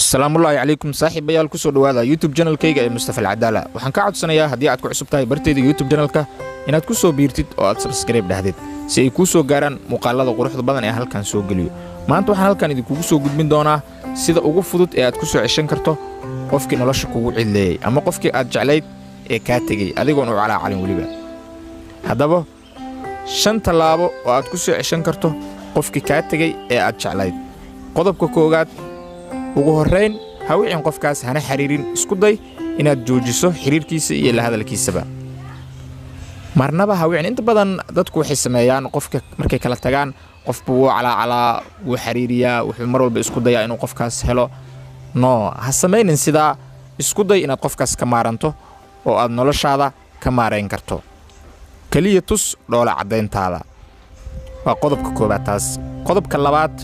Asalaamullaahi calaykum saaxiibayaal, kusoo dhowaada YouTube channelkayga ee Mustafa Alcadaala. Waxaan ka codsanayaa haddii aad ku cusub tahay bartayda YouTube channelka inaad ku soo biirtid oo aad subscribe dhahdid si ay kuu soo gaaraan muuqaalada quruxda badan ee halkan soo geliyo. Maanta waxaan halkan idinkugu soo gudbin doonaa sida ugu fudud ee aad ku soo ceshan karto qofkii nolosha kugu cidleeyey ama qofkii aad jeclayd ee kaa tegey adigoon u calaacalin weliba. Haddaba 5 tallaabo oo aad ku soo ceshan karto qofkii kaa tegey ee aad jeclayd. Qodobka koowaad, ugu horrayn ha wicin qofkaas, hana xiriirin, isku day inaad joojiso xiriirkiisa iyo la hadalkiisaba. Marnaba ha wicin. Inta badan dadku waxay sameeyaan qofka markay kala tagaan, qofbu wuu calaacalaa, wuu xiriiriyaa, wuxuu mar walba isku dayaa inuu qofkaas helo. No, ha samaynin sidaa. Isku day inaad qofkaas ka maaranto oo aad noloshaada ka maarayn karto. Keliya tus dhoola caddayntaada. Waa qodobka koowaad taas. Qodobka labaad,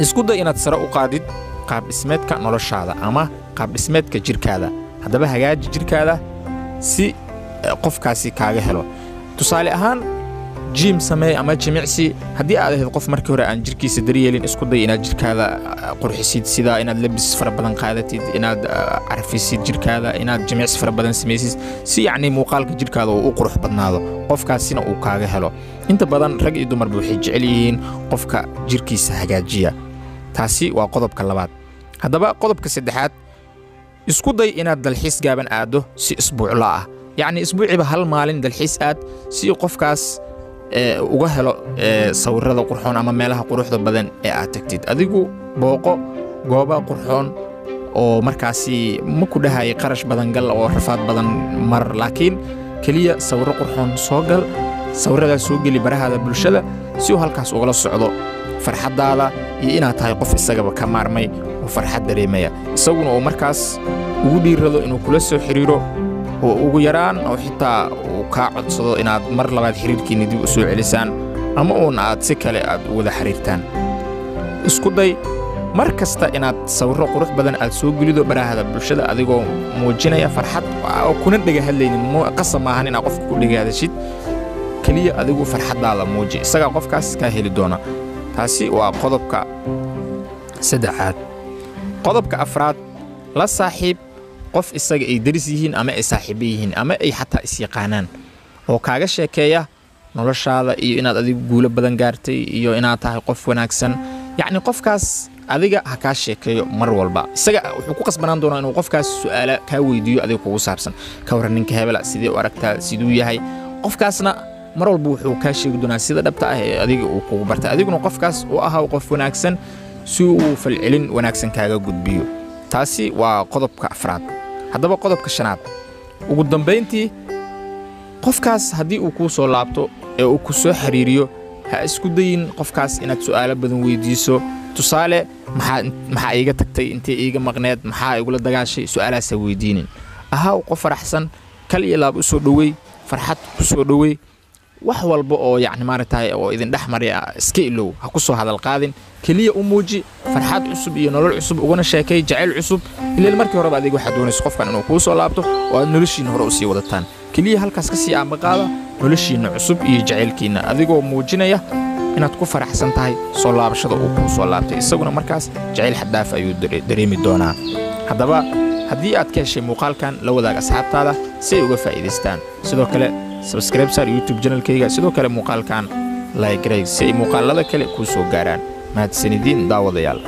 isku day inaad sare u qaadid qaab dhismeedka noloshaada ama qaab dhismeedka jirkaada. Haddaba hagaaji jirkaada si qofkaasi kaaga helo. Tusaale ahaan, gym samee ama jimicsi. Haddii aad ahayd qof markii hore aan jirkiisa daryeelin, isku day inaad jirkaada qurxisid, sida inaad labis fara badan qaadatid, inaad carfisid jirkaada, inaad jimicsi fara badan samaysid, si yacni muuqaalka jirkaada uu u qurux badnaado, qofkaasina uu kaaga helo. Inta badan rag iyo dumarba waxay jecel yihiin qofka jirkiisa hagaajiya. Taasi waa qodobka labaad. Haddaba qodobka saddexaad, isku day inaad dalxiis gaaban aaddo si isbuucla ah, yacni isbuuciiba hal maalin dalxiis aad si qofkaas uga helo sawirada qurxoon ama meelaha quruxda badan ee aad tagtid. Adigu booqo gooba qurxoon oo markaasi ma ku dhahaya qarash badan gal oo rafaad badan mar, laakiin keliya sawirro qurxoon soo gal, sawirradaas soo geli barahaada bulshada si uu halkaas ugala socdo farxaddaada iyo inaad tahay qof isagaba ka maarmay oo farxad dareemaya, isaguna uu markaas ugu dhiirrado inuu kula soo xiriiro oo ugu yaraan oo xitaa uu kaa codsado inaad mar labaad xiriirkiinni dib u soo celisaan ama uun aad si kale aad u wada xiriirtaan. Isku day mar kasta inaad sawirro qurux badan aad soo gelido barahada bulshada adigoo muujinaya farxad oo kuna dhega hadlaynin. Qasab maahan inaad qofka ku dhega hadashid, keliya adigu farxaddaada muuji, isagaa qofkaas kaa heli doona. Taasi waa qodobka saddexaad. Qodobka afraad, la saaxiib qof isaga ay deris yihiin ama ay saaxiibo yihiin ama ay xataa isyaqaanaan oo kaaga sheekeeya noloshaada iyo inaad adigu guulo badan gaartay iyo inaad tahay qof wanaagsan. Yacni qofkaas adiga ha kaa sheekeeyo mar walba. Isaga wuxuu ku qasbanaan doonaa inuu qofkaas su'aala kaa weydiiyo adiga kugu saabsan. Ka warran ninka hebela, sidee u aragtaa, siduu yahay? Qofkaasna mar walba wuxuu kaa sheegi doonaa sida dhabta ah ee adiga uu kugu bartay. Adiguna qofkaas u ahaw qof wanaagsan si uu falcelin wanaagsan kaaga gudbiyo. Taasi waa qodobka afraad. Haddaba qodobka shanaad, ugu dambayntii, qofkaas haddii uu kuu soo laabto ee uu ku soo xiriiriyo, ha isku dayin qofkaas inaad su'aalo badan weydiiso. Tusaale, maxaa iiga tagtay, intee iiga maqneed, maxaa igula dagaashay? Su'aalahaas ha weydiinin. Ahaw qof faraxsan, kal iyo laab u soo dhowey, farxad ku soo dhowey. Wax walba oo yacni maaragtay oo idin dhex maray iska ilow, ha ku soo hadal qaadin. Keliya u muuji farxad cusub iyo nolol cusub, ugana sheekay jacayl cusub. Ileen markii horeba adiga waxaad doonaysa qofkan inuu kuu soo laabto oo aad noloshiinna hore usii wadataan. Keliya halkaas ka sii aambaqaada noloshiinna cusub iyo jacaylkiinna, adigoo muujinaya inaad ku faraxsan tahay soo laabashada uu kuu soo laabtay. Isaguna markaas jacayl xaddaaf ayuu dareemi doonaa. Haddaba haddii aad ka heshay muuqaalkan, la wadaag asxaabtaada si ay uga faa'iidaystaan. Sidoo kale subscribe saar YouTube channelkayga. Sidoo kale muuqaalkan like garee si ay muuqaalada kale kuu soo gaaraan. Mahadsanidin daawadayaal.